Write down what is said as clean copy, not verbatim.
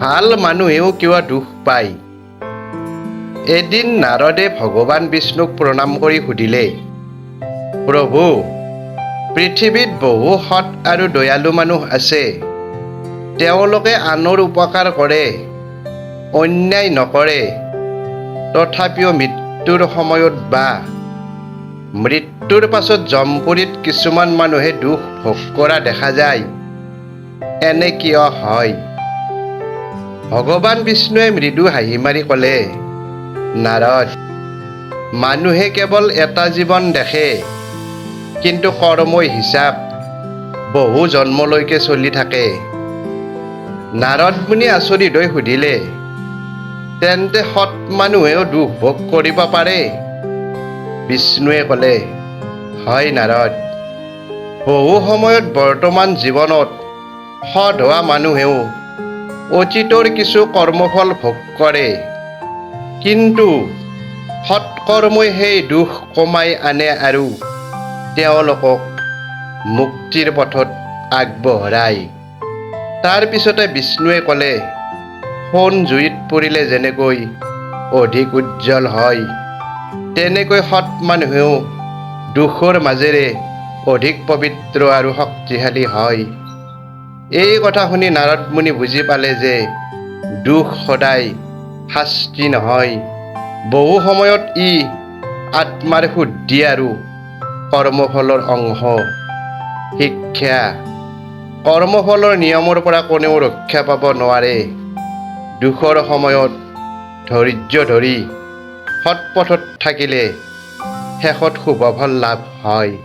ভাল মানুহেও কিয় দুখ পায়? এদিন নাৰদে ভগৱান বিষ্ণুক প্ৰণাম কৰি সুধিলে, "প্ৰভু, পৃথিৱীত বহু সৎ আৰু দয়ালু মানুহ আছে। তেওঁলোকে আনৰ উপকাৰ কৰে, অন্যায় নকৰে। তথাপিও মৃত্যুৰ সময়ত বা মৃত্যুৰ পাছত যমপুৰীত কিছুমান মানুহে দুখ ভোগ কৰা দেখা যায়। এনে কিয় হয়?" ভগৱান বিষ্ণুৱে মৃদু হাঁহি মাৰি ক'লে, "নাৰদ, মানুহে কেৱল এটা জীৱন দেখে, কিন্তু কৰ্মই হিচাপ বহু জন্মলৈকে চলি থাকে।" নাৰদ মুনি আচৰিত হৈ সুধিলে, "তেন্তে সৎ মানুহেও দুখ ভোগ কৰিব পাৰে?" বিষ্ণুৱে ক'লে, "হয় নাৰদ, বহু সময়ত বৰ্তমান জীৱনত সৎ হোৱা মানুহেও অতীতৰ কিছু কৰ্মফল ভোগ কৰে। কিন্তু সৎকৰ্মই সেই দুখ কমাই আনে আৰু তেওঁলোকক মুক্তিৰ পথত আগবঢ়ায়।" তাৰ পিছতে বিষ্ণুৱে ক'লে, "সোণ জুইত পৰিলে যেনেকৈ অধিক উজ্জ্বল হয়, তেনেকৈ সৎ মানুহেও দুখৰ মাজেৰে অধিক পবিত্ৰ আৰু শক্তিশালী হয়।" এই কথা শুনি নাৰদ মুনি বুজি পালে যে দুখ সদায় শাস্তি নহয়, বহু সময়ত ই আত্মাৰ শুদ্ধি আৰু কৰ্মফলৰ অংশ। শিক্ষা: কৰ্মফলৰ নিয়মৰ পৰা কোনেও ৰক্ষা পাব নোৱাৰে। দুখৰ সময়ত ধৈৰ্য ধৰি সৎ পথত থাকিলে শেষত শুভ ফল লাভ হয়।